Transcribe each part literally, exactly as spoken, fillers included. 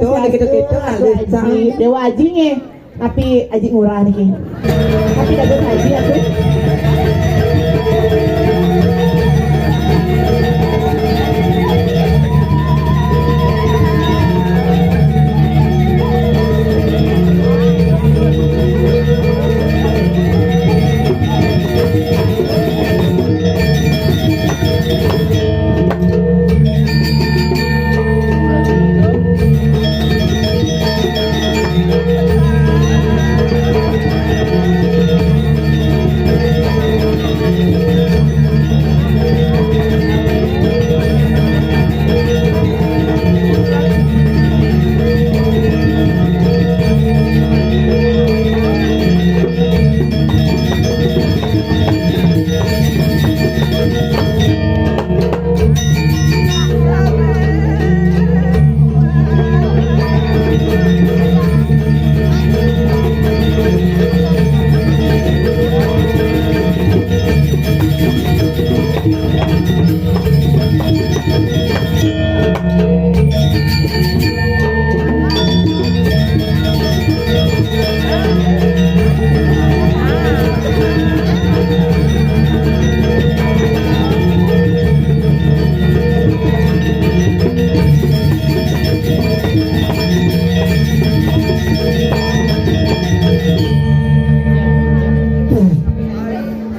Tuh, ada gitu-gitu, Aduh, alis, Cang. Aji. Dewa Aji nggih. Tapi Aji ngurah niki. Tapi dados Aji aku.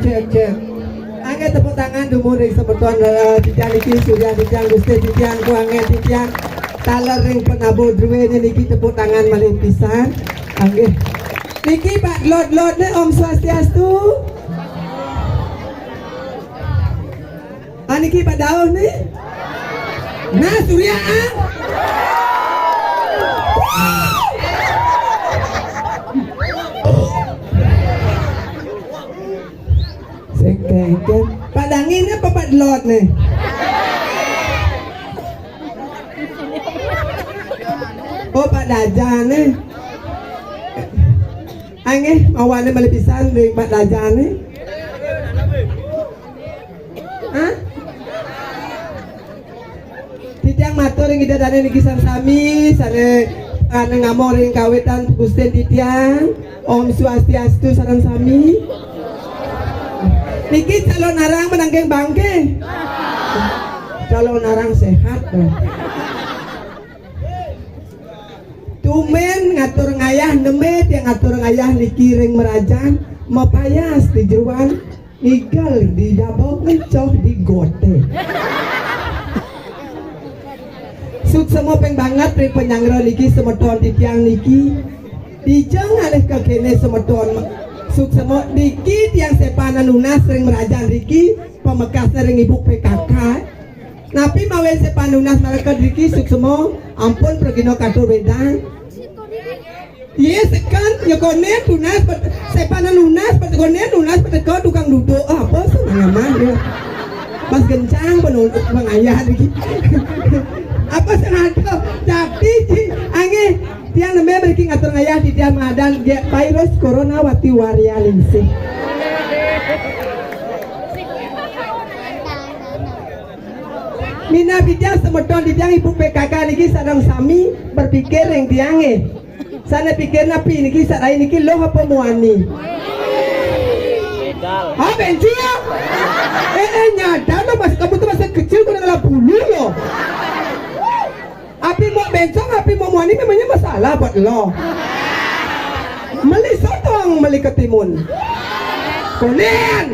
Cek, cek. Angge tepuk tangan dumun ring semeton, eh, titiang niki, Surya titiang, Gusti titiang, Kuange titiang, taler ring penabuh druene niki tepuk tangan malih pisan. Angge. Niki Pak Dlot-dlot ne, Om Swastiastu. Ah, niki Pak Dauh ne. Nah, Surya, ah. Sing kengken. Pak Dangin apa Pak Dlot ne? Oh, Pak Dajan ne. Angge, mawane malih pisan ring Pak Dajan ne. Hah? Titiang matur ring Ida Dane niki sami-sami sane ane ngamong ring kawitan Gusten titiang. Om Swastiastu sareng sami. Niki calon arang menanggeng bangke. Calon arang sehat. Tumen ngatur ngayah, neme tiang ngatur ngayah niki ring merajan, mapayas di jeroan. Ngigel di jaba, ngencoh di gote. Suksema peng banget ring panyanggra niki semeton titiang niki. Dija ngalih ka kene semeton. Suksema niki tiang sepanan nunas ring merajan niki, pamekasne ring ibu P K K. Napi mawen sepanan nunas maraka niki suksema ampun pragina katur wedang. Ye, seken, nyekonen tunas, pet-, sepanan nunas, petekonen nunas, peteka tukang duduk. Ah, apa sih namanya mah, ya? Mas Gencang penonton pengayah lagi. Apa sengaja? Tapi, Ci, angge, tiang neme mriki ngatur ngayah di tiang madan ge virus corona wati waria lingsih. Minab titiang semeton titiang ibu P K K niki sareng sami berpikir ring tiange. Sane pikir napi niki, sarai niki luh apa muani? Begal. Ah, benci ya? Eh, eh, nyadar lo, masih kamu tuh masih kecil, kau udah bulu lo. Api mau bencong, api mau muani memangnya masalah buat lo. Meli sotong, meli ketimun. Kuning.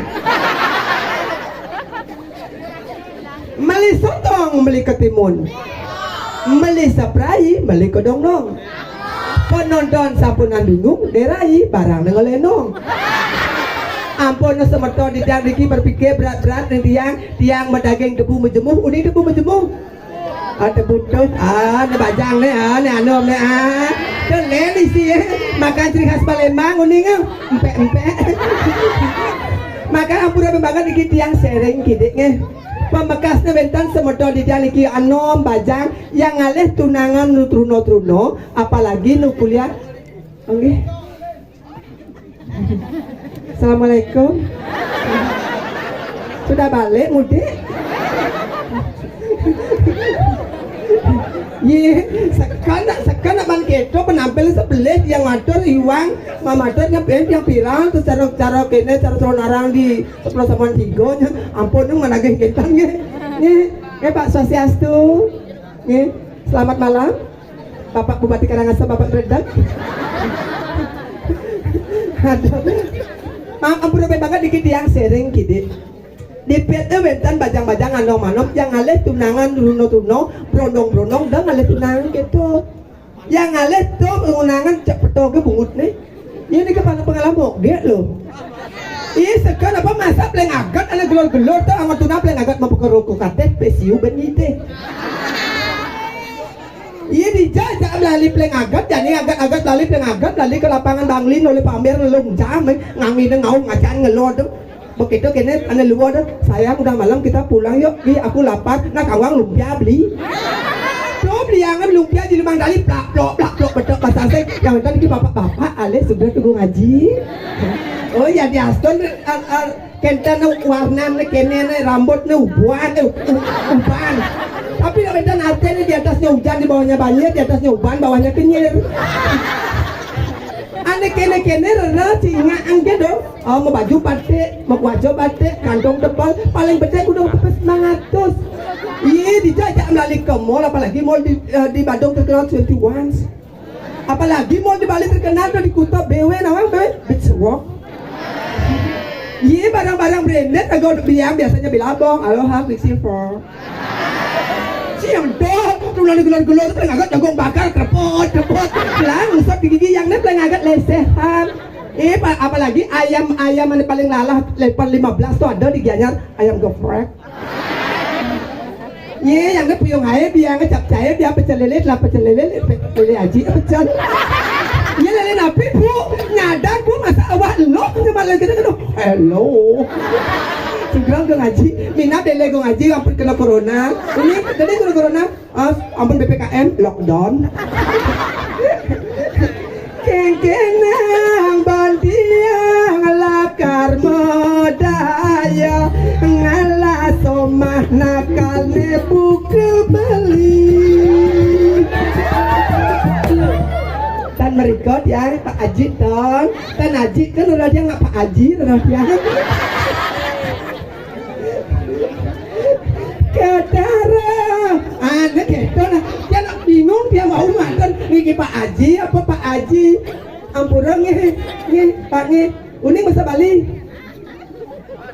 Meli sotong, meli ketimun. Meli saprai, meli kedondong. Penonton sampunang bingung, derai barang ngelenong. Ampun, semeton titiang niki berpikir berat-berat ning tiang, tiang madaging tebu majemuh, uning tebu majemuh. Ah, tebu tus, ah, ne bajang ne, ah, ne anom ne, ah. Telen isi, eh. Makan ciri khas Palembang, uning, ah. Empek-empek. Maka ampura banget niki tiang sharing kidik nggih. Pamekasne wenten semeton titiang niki anom bajang yang ngalih tunangan nu truna-truna, apalagi nu kuliah. Nggih. Assalamualaikum. Sudah balik mudik? Nggih, seken, seken apan kéto penampil sebelah tiang matur iwang, mamatur nyebeng tiang pirang, terus cara, cara kéné, cara Selonarang di sepuluh samuan tiga, nya, ampun, nu managih kénten, nggih. Nggih, nggih, Pak Swastiastu. Nggih, selamat malam. Bapak Bupati Karangasem, Bapak Redek. Aduh. Maaf, ampun, banget dikit tiang sharing, kidik. Di P T wénten bajang-bajang anom-anom, yang ngalih tunangan runo-tuno, brondong-brondong, dah ngalih tunangan kéto. Yang ngalih to tunangan cek peto ke bungut nih. Ini ke pang-, pengalaman ogé lho. Ih, seken apa masa pléng aget, ané gelor-gelor to, amat tunang pléng aget mapekero ko kateh, P C U ben nyitih. Iya, dija jak melali pléng aget, jani aget-aget lali pléng aget, lali ke lapangan Bangli, nolih pamer ngelung jam, eh, nganginé ngaum ngacan ngelod. Begitu kéné, ané luar dah, "Sayang, udah malam, kita pulang yuk. Ih, aku lapar." Nah, kawang lumpia beli. Tuh, beli yang lumpia di Limang Dali, plak, plok, plak, plok, betok, pasang seng. Yang tadi bapak-bapak, alih sudah tunggu ngaji. Oh, ya, di Aston, ar, ar, kénten warnané kéné né, rambutné uban, eh, u-, uban. Tapi yang kénten artinya di atasnya hujan, di bawahnya banjir, di atasnya uban, bawahnya kenyir. Ané kéné-kéné rera cingak angge dong. Oh, mau baju batik, mau kuaco batik, kantong tebal, paling gede udah pepes lima ratus. Iya, dija jak melali ke mall, apalagi mall di, eh, di Badung terkenal twenty one. Apalagi mall di Bali terkenal tuh di Kuta, B W, nama B W? Beach Walk. Iya, barang-barang branded, agak udah biang, biasanya Billabong, Aloha, Quiksilver. Siang dong, tuh lagi gelor-gelor, tuh paling agak jagung bakar, krepot, krepot. Lah, ngusap di gigi, yang nih paling agak lesehan. Eh, pa-, apalagi ayam, ayam yang paling lalah, level lima belas tuh ada di Gianyar, ayam geprek. Ye, yang nih puyung aja, biar ngecap cahaya, biar pecel lele, lah pecel lele, pe-, lele aji, pecel. Ye, lele napi, Bu? Nyadar, Bu, masa awak lo, cuma lagi gitu, hello. Segera gue ngaji, minat deh, gue ngaji, ampun kena corona. Ini, jadi kena corona, ah, ampun P P K M, lockdown. Kéngkén nang bantiang lakar modaya, ngalah somah nakal né buka beli. Tan mriko tiang Pak Aji ton, tan Aji kan udah dia nggak Pak Aji udah dia. Katara. Ané kéto nah. Dia nak bingung dia mau manten. Niki Pak Aji apa Pak Aji? Ampura nggih. Nggih, Pak nggih. Uning basa Bali.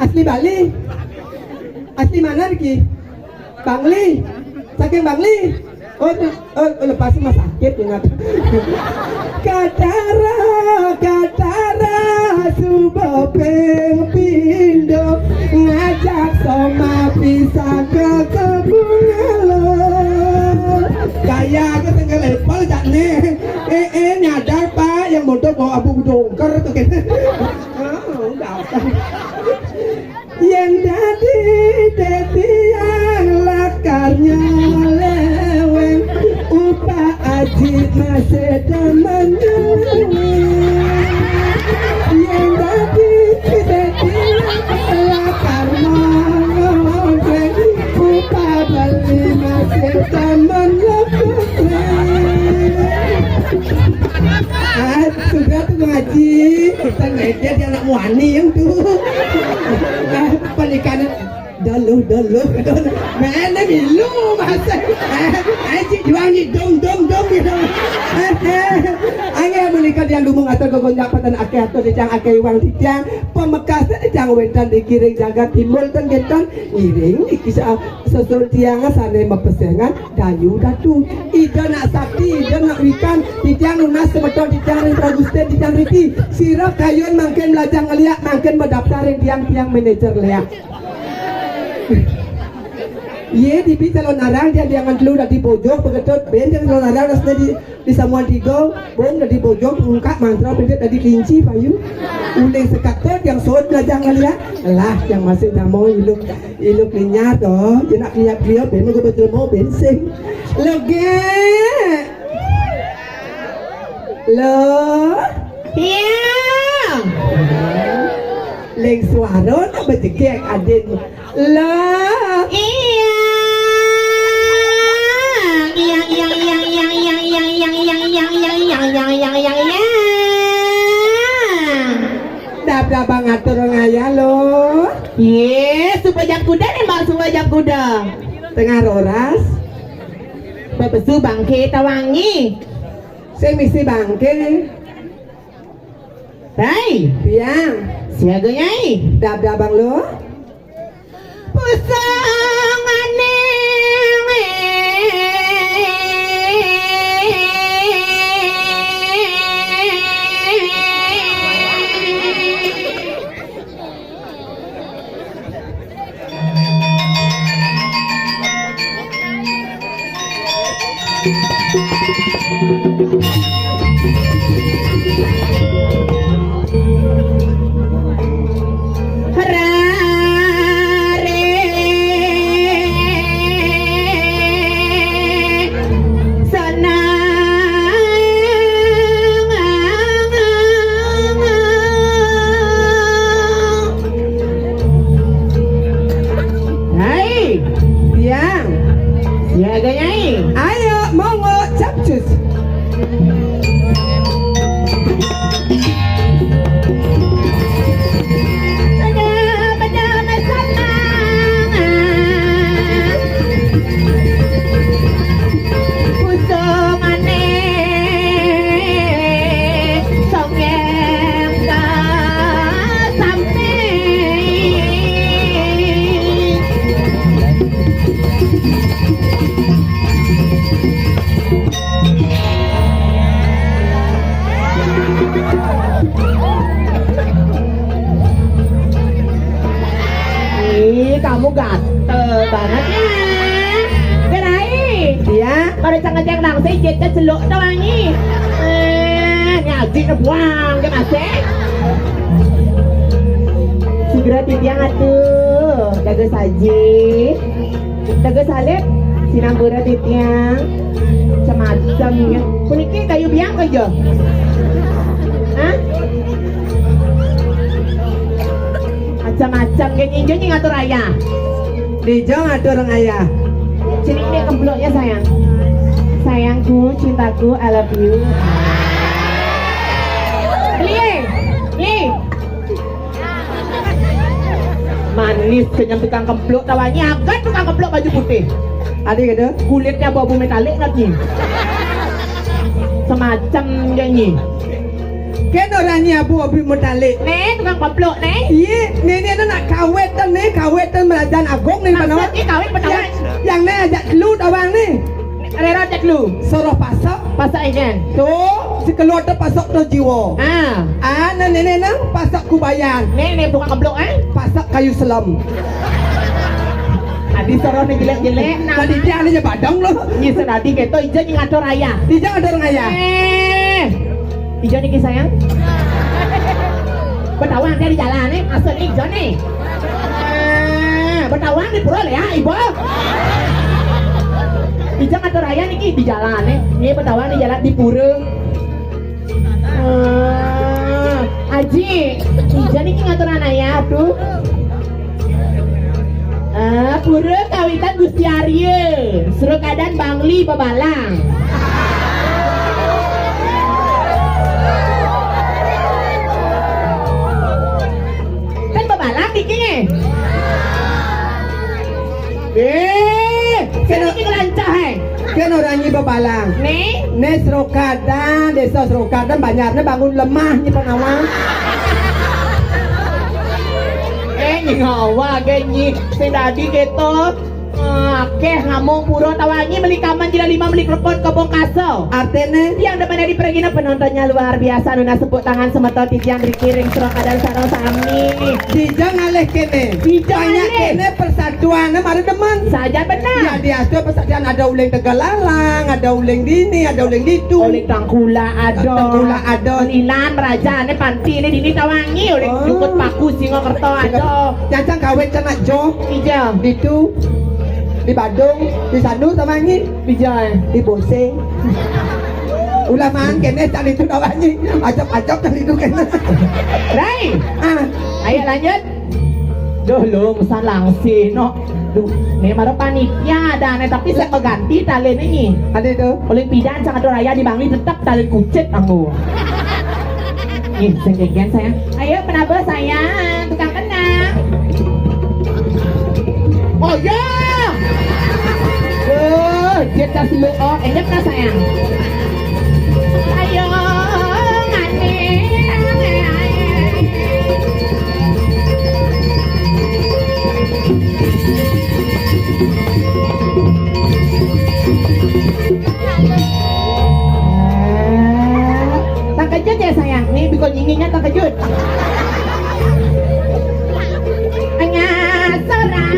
Asli Bali. Asli mana niki? Bangli. Saking Bangli. Oh, oh, lepas rumah sakit ingat. Katara, katara, suba ping pindo, ngajak somah pisah ke kebun. Gaya ke tengah level tak nih. Eh, eh, nyadar Pak, yang bodoh bawa abu dongker tuh gitu. Oh, udah. Yén dadi titiang lakar nyeleweng, upah aji masih demen nyeleweng. Yén dadi titiang lakar ngongkreng, upah beli masih demen nyeleweng. Ah, sudah tuh ngaji. Tan dia, dia anak muani yang tuh. Ah, pernikahan dulu, dulu, dulu. Mana milu masa? Eh, eh, cik juang ni dom, dom, dom gitu. Eh, eh. Angin menikah dia lumung atau gogonjak patan akeh atau dijang akeh iwang dijang. Pamekasné dijang wénten di Giring Jagat Timur ten génten ngiring iki sa-, sesul tiang sané mapesengan dayu datu. Ida nak sakti, ida nak wikan, titiang nunas semeton titiang ring Pragustin titiang riki. Sira kayun mangkin mlajah ngeliak, mangkin madaptar ring tiang, tiang manajer liak. Yé, dibi calon arang, dia diangan telu dadi bojog, pegetut, ben yang calon arang, rasanya di, di samuan tiga, bon dadi bojog, ungkak mantra, pedet dadi kelinci, payu. Uling sekat to, yang sot belajar ngeliat, lah, yang masih nyamoi, iluk, iluk linyar to, jenak linyar dia, ben mengko betul mau bensin. Lege. Lo. Iya. Ling suara nak bejegek adin. Lo. Iya. Iya, iya, iya. Ada bang atur ngaya lo. Ye, suba jam kuda nih, Mbak, suba jam kuda. Tengah roras. Bebesu bangke tawangi. Sing misi bangke. Hai. Biang. Siaga, Nyai. Dab-dab bang lo. Pusangane. Hai. Yang. Siaga, Nyai. Ayo, monggo, capcus. Ih, kamu gatel banget ya. Gerai. Iya. Pada cang ngecek nang saya cecet celuk tawangi. Eh, ngaji buang ke masih. Segera titiang atuh, daga saji. Daga salib, sinampura titiang. Macam-macam ya. Puniki kayu biang aja. Hah? Macam-macam ke nyinjo nying atur ayah. Dijo ngatur ayah. Sini dia kemploknya, sayang. Sayangku, cintaku, I love you. Beli, beli. Manis kenyang tukang kemplok, tawangi agan tukang kemplok baju putih. Adi gitu. Kulitnya bau metalik lagi. Semacam gini. Kan orangnya Abu Abi Mutalik. Nih, tukang kemplok nih. Iya, nih, nih, nih, nak kawet kan nih, kawet kan Kerajaan Agung nih, mana? Maksudnya kawet pertama. Yang, yang nih ajak kelut abang nih. Rera cek lu. Soroh pasok. Pasok ikan. Tuh, si keluar tuh pasok tuh jiwa. Ah. Ah, nah, nenek nang pasok kubayan. Nih, nih, tukang kemplok, eh? Pasok kayu selam. Tadi soroh nih jelek-jelek. Nah. Tadi dia ada badang loh. Iya, tadi keto ija nying atur ayah. Ija ngatur ayah. Eh. Ija niki sayang. Betawa dia di jalan nih, asal nih Ija nih. Ah, betawa di pura ya, Ibu. Ija ngatur ayah niki di jalan nih. Nih betawa di jalan di pura. Ah, Aji, Ija niki ngatur ayah tuh. Ah, pura kawitan Gusti Arya, Srokadan Bangli Bebalang. Kan Bebalang dikine. Eh, kena kena lancah, eh. Kan orangnya Bebalang. Nih? Nih Srokadan, desa Srokadan, banyaknya bangun lemah nih penawang. Eh, nyi ngawa ge nyi. Sing dadi keto. Eh, akeh ngamong pura tawangi meli kaman jila lima meli klepon kebong kaso. Artene? Yang depan dari pergina penontonnya luar biasa, nunas tepuk tangan semeton titiang mriki ring Srokadan sareng sami. Dija ngalih kene. Dija banyak ngalih. Kene persatuan mari demen. Saja benar. Ya, di Asto persatuan ada uling Tegallalang, ada uling dini, ada uling ditu. Uling Tangkula ada. Tangkula ada. Linan raja ane panti ini dini tawangi uling. Oh. Jukut Paku Singokerto ada. Nyacang kawin kena jo. Ija. Ditu. Di Badung, di Sanur tawangi. Ija. Di Bose. Ulamaan kene tali itu tawangi. Ajak-ajak tali itu kene. Rai. Ah. Ayo lanjut. Duh, lungsan langsino. Duh, nih mara panitia ada nih, tapi saya mengganti tali ini. Ada itu. Oleh pidan sangat raya di Bangli tetap tali kucit aku. Nih, sing geger saya. Ayo, Kenapa sayang? Tukang kenang. Oh ya. Duh, dia tas lu, oh, enyap tas sayang. Ayo, ngane. Terkejut ya sayang, nih bikon nyinginya terkejut. Ngasoran.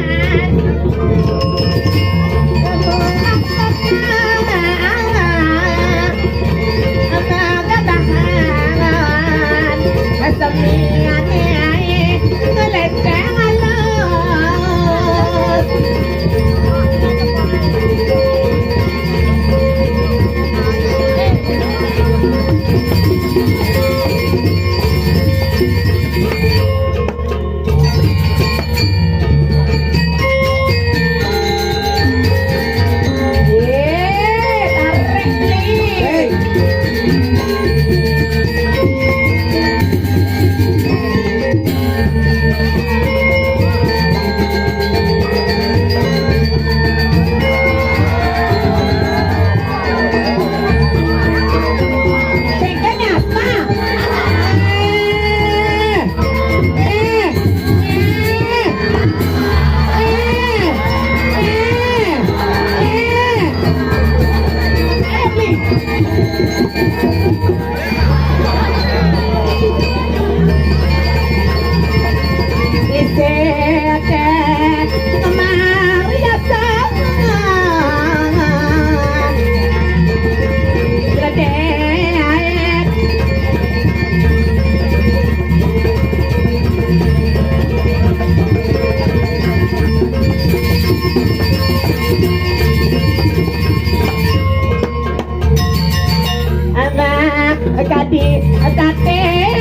Anak kadi katet.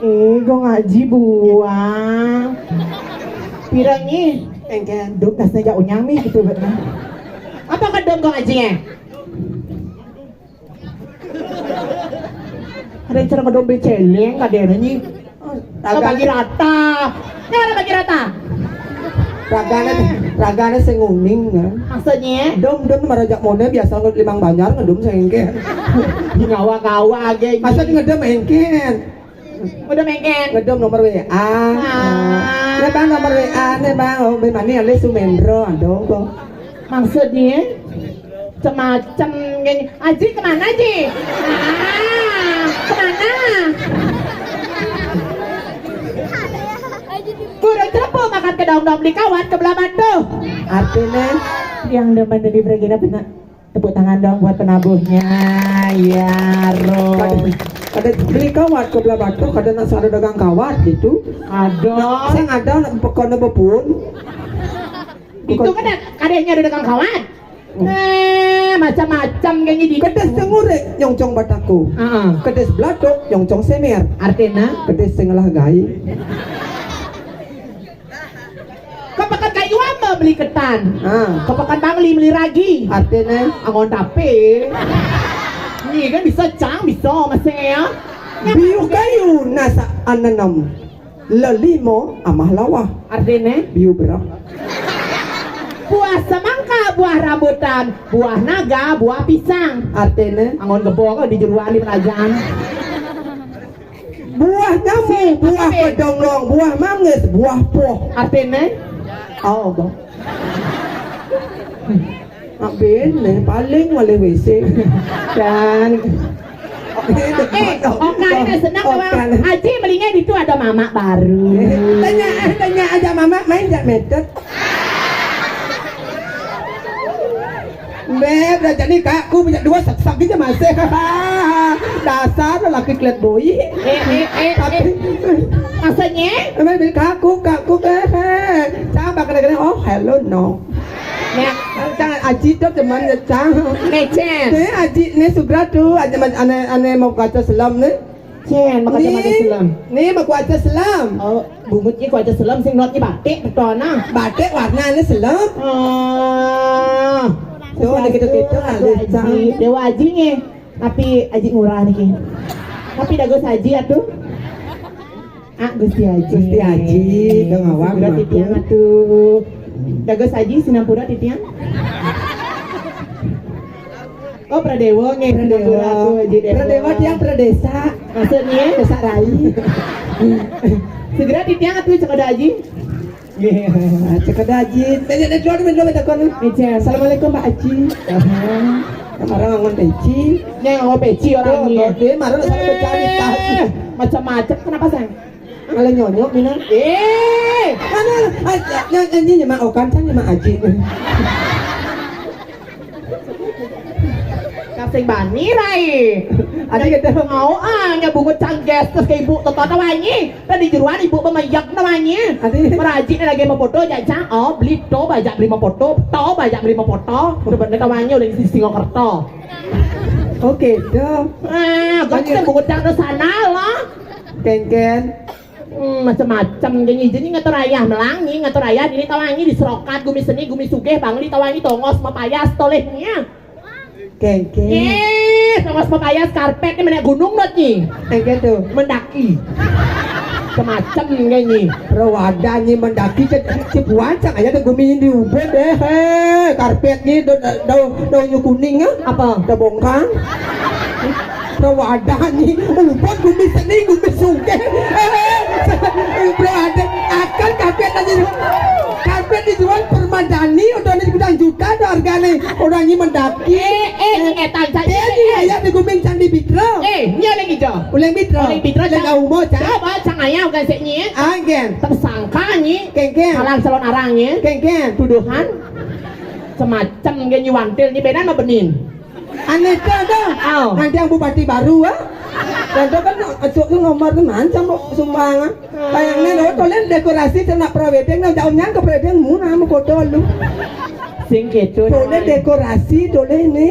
Eh, gong Aji buang. Pirangi. Engken. Dok, tasnya jak unyang nih gitu, bet, nah. Apa kedong gong Aji, eh? Ada cara kedong beceleng, kada ada nyi. Oh, bagi rata. Nah, ada bagi rata. Ragane, ragane sing uning, ya. Maksudnya? Dom, dom marajak mone biasa ngut limang banjar, ngedom sing engke. Ngawa-ngawa aja. Masa ngedom engken? Udah mengken. Ngedom nomor W A. Ah. Ini bang nomor W A nih bang. Oh, bang mani alih Sumendro, aduh kok. Maksudnya? Cemacem gini. Aji kemana Ji? Ah, kemana? Burung celepuk makan kedong-dong beli kawat ke belah batu. Artinya? Yang demen dari Bragina benar. Tepuk tangan dong buat penabuhnya. Ya, Ro. Kada, kada beli kawat ke belah batu, kada nasa ada dagang kawat gitu. Ada. Nah, saya ada nak pekona bepun. Itu kada, kada ada dagang kawat. Hmm. Nah, macam-macam kayaknya di. Kada sengure nyongcong bataku. Heeh. Kada sebelatuk nyongcong semer. Artinya? Kada sengelah gai. Ke Pekan Kayu Amba beli ketan. Ah. Ke Pekan Bangli beli ragi. Artinya? Angon tape. Ni kan bisa cang, bisa masih ya. Biu kayu nasa ananom. Lelimo amah lawah. Artinya? Biu berak. Buah semangka, buah rambutan, buah naga, buah pisang. Artinya? Angon gebo kok di jeruan di pelajaran. Buah nyamuk, buah kedonglong, buah manggis, buah poh. Artinya? Oh, bang. Mak Ben, nih, paling wale W C. Dan eh, okan senang bang. Aji melingin itu ada mamak baru. Eh, tanya, eh, tanya aja mamak main jak metet. Beb, dah jadi kakku punya dua sak-sak aja masih. Dasar lelaki klet boy. Eh, eh, eh, Tapi eh. Maksudnya? Beb, kakku, kakku, eh, eh. Cang bakal kena, oh, hello, no. Ya. Cang aji tu teman ya, Cang. Mecen. Ni aji ni Sugra tu, aji mas- ane ane mau kaca selam ni. Cen, mau kaca Ni, mata selam. Ni mau kaca selam. Oh, bungut ni kaca selam sing not ni batik betul nah. Batik warna ni selam. Ah. Tu ada kita-kita Aduh, lah, Aji. Cang. Dewa Aji ni. Tapi Aji murah ni. Tapi dago saji atuh. Ah, Gusti Aji. Gusti Aji, tu ngawak Segera mah. Titiang atuh. Dago saji sinampura titiang. Oh, Pradewa nggih, Pradewa. Sinampura atuh, Aji Dewa. Pradewa tiang Pradesa. Maksudnya? Desa Rai. Segera titiang atuh cek ada Aji. Nggih, cek ada Aji. Tanya, tanya, dulu, dulu, dulu, takon. Meja. Assalamualaikum, Pak Aji. Aha. Marang angon peci. Nya nganggo peci orang Tuh, ini. Tuh, dia marang sama pecah di tas. Eh, macam-macam. Kenapa, sayang? Kalau nyonyok, Mina. Eh, mana? Ah, yang ini nyemak okan, kan nyemak Aji. Kasing bani, Rai. Ada kita mau ah, nya bungut cangges terus ke ibu toto tawangi. Tadi jeruan ibu pemayak tawangi. Adi. Merajik ni lagi mau foto, jak cang. Oh, beli to, bajak beli mau foto. To, bajak beli mau foto. Udah bener tawangi, oleh sisi Singaraja. Oke, tu. Ah, kau Banyak. Kita bungut cang ke sana lah. Ken-ken. Hmm, macam-macam. Jadi, jadi ngatur ayah melangi, ngatur ayah dini tawangi di serokat, gumi seni, gumi sugih, bangli tawangi, tongos, mapayas, tolehnya. Ken-ken. Eh, tongos, mapayas, karpet ni mana gunung not ni. Ken-ken tu. Mendaki. Semacam kayak ni. Rawada ni mendaki ke, ke puancak aja tu gumi di ubud deh. Hei, karpet ni do, do, daun kuning ah. Apa? Dah bongkang. Rawada ni, ubud gumi seni, gumi sugih. Eh, rawada, akan karpet aja. Karpet dijual permadani, udah ni gudang juta dah harganya. Orang ni mendaki. Eh, eh, eh, tan, tan, Dia eh, ni eh. Ayah di gumi candi bitra. Eh, ni lagi je. Ulang bitra. Ulang bitra, Ulang cang. Umur, cang. Coba, cang ayah, bukan sik ni, eh. Ah, ken. Tersangka ni. Ken, ken. Salah salon arang ni. Ken, ken. Tuduhan. Semacam dia ni wantil ni beda sama benin. Aneh tu dah. Au. Nanti yang bupati baru ah. Dan tu kan esok tu nomor tu mancam sumbangan. Bayangnya lo, tulen dekorasi kena prawedding, nah, jauhnya ke prewedding murah mau foto lu. Sing gitu. Tulen dekorasi, tulen ni.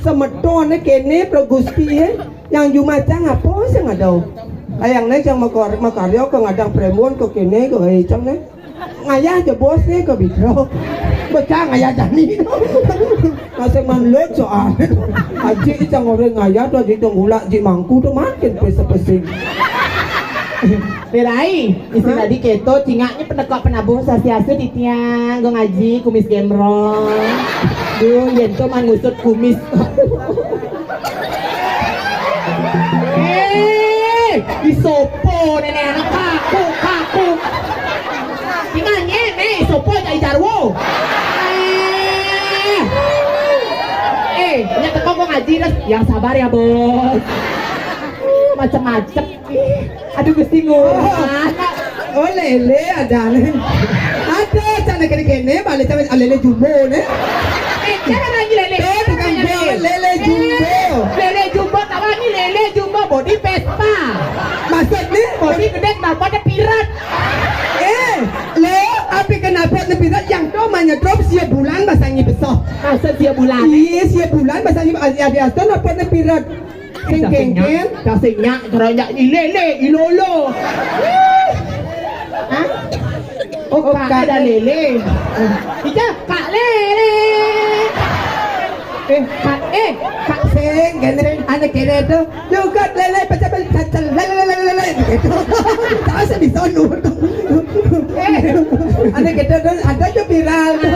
Semeton ni kene, Pro Gusti, eh. Yang jumacang apa sih ngadau? Bayangnya yang makar, makarya ke ngadang premun ke kene, ke eh, cang ni. Ngayah je bos ni ke bidro. Becang ngayah jani. Masih manlut soal. Aji cang orang ngayah tu, aji tu gulak, aji mangku tu makin pesing-pesing. Berai, isi Hah? Tadi keto, cingaknya penekok penabuh sasiasu titiang, gong aji, kumis gembrong. Duh, yen to man ngusut kumis. Eh, isopo nenek anak kaku, kaku. Gimana nih, isopo jadi jarwo? Eh, eh, punya teko gong aji, terus yang sabar ya, Bos. Uh, macem-macem. Aduh, Gusti ngurus. Oh, lele ada ni. Ada sana kene-kene, balik sama lele jumbo ni. Eh, jangan lagi lele. Tuh, tukang jual lele jumbo. Eh, lele jumbo, tahu ni lele jumbo, body Vespa. Maksud ni? Body gede, kenapa ada pirat? Eh, lo, apa kenapa ada pirat yang tu manya drop sia bulan basangi besar? Maksud sia bulan? Iya, sia bulan basangi adik-adik tu kenapa ada pirat? Sing kengken. Dah sing nyak, geronjak ni lele, ilolo. Hah? Oh, oh, kak, kak ada lele. Ija, kak lele. Eh, kak, eh, kak sing, kene, anak kene tu. Juga lele, pecah, pecah, lele, lele, lele, lele. Gitu. Tahu saya bisa nurut. Eh, anak kita tu, ada je viral tu.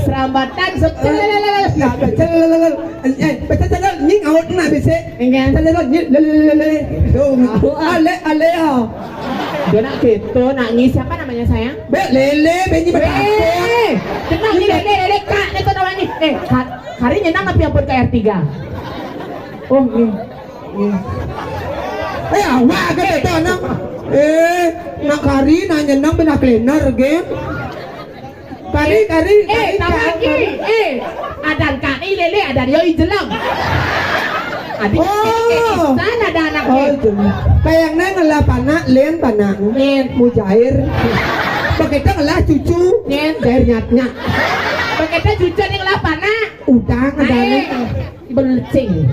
Serambatan, se-, lele, lele, lele. Eh, baca cakap ni ngaut nak bisi. Enggak. Cakap ni lele lele. Tu. Ale ale ah. Dia nak keto, nak ni siapa namanya sayang? Be lele, be ni macam. Eh, kenal ni lele lele kak ni tu namanya. Eh, ha-, hari ni nama piapun K R tiga. Oh, ni. Ni. Eh, awak ke tu nak? Eh, nak kari nak nyenang benak cleaner game. Kari kari. Eh, kari, tahu kari. Lagi. Eh, adan kak Lé ada yo i jelem. Adi. Oh. Sana ada anak. Oh, itu. Kayaknya ngelah panak, lén panak. Lén. Mujair. Begitu ngelah cucu. Lén. Jair nyatnya. Begitu cucu nih ngelah panak. Udang ada. Ae. Nih. Belecing.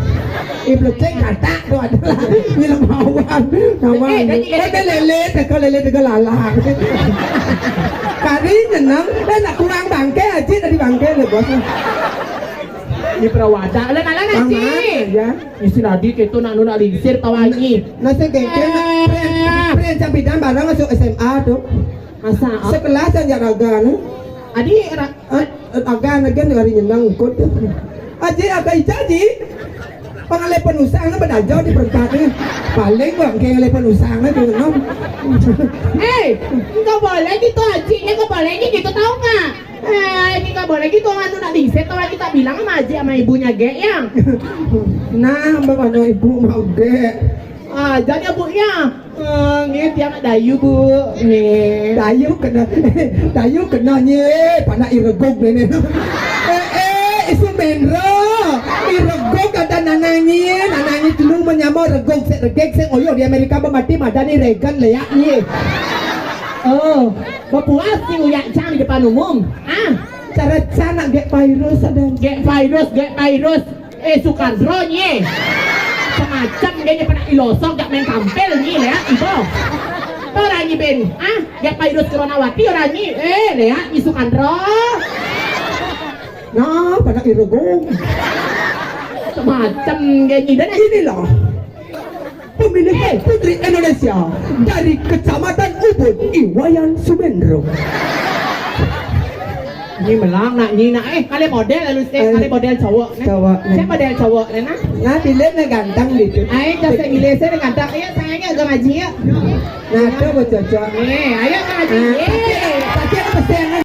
Ih, belecing kata tuh adalah bilang mawar. Nama. Eh, dan juga. Oh, dia lele, teka lele, teka lalang. Kari nyeneng, eh, nak kurang bangke aja dari bangke lé, Bos. Di perawata. Lah, malah nasi. Sama, ya. Isi tadi kita nak nuna lingsir tawangi. Nasi gengkel, nak. Pren, pren, sampidan bareng masuk S M A tuh. Masa? Sekelas aja raga, nih. Adi, ra- Eh, eh, agak anegan hari nyenang ikut. Aji, agak ica, Ji. Pangalai penusang na badajo di perempat ni. Paling bang kayak alai penusang na tu nom. Eh, enggak boleh gitu, Aji. Ya, enggak boleh gitu, tahu nggak? Eh, ini enggak boleh gitu, anu nak diset, kalau kita bilang sama Aji sama ibunya, Gek, ya. Nah, bagaimana ibu mau, Gek? Ah, jadi ibunya. Eh, nggih, tiang dayu, Bu. Nggih. Dayu kena, dayu kena nye, panak iregug dene. Eh, eh, isu mendro. Iregug ada nanangi, nanangi telu menyama regug sik regeg sik oyo di Amerika bemati madani Reagan leak nye. Oh, bepuas ni uyak cang di depan umum. Ah, cara cang nak gek virus ada. Gek virus, gek virus. Eh, Sukandro nye. Semacam dia nye pernah ilosok jak main kampel nye, leak ibo. Orang nye ben, ah, jak virus coronawati orang nye. Eh, leak nye Sukandro. Nah, pada iregong. Semacam dia nye. Dan inilah pemilihan Putri Indonesia dari Kecamatan Ubud, Iwayan Sumendro. Ini melang nak, ini nak. Eh, kali model lalu sih, eh, kali model cowok, nah. Cowok, nah. Siapa model cowok, nah? Nah, pilih nah ganteng gitu. Ayo, kasih pilih saya ganteng. Ayo, sayangnya agak ngaji ya. Nah, coba cocok. Eh, ayo ngaji. Nah, eh, tapi, tapi ada pesan, nah,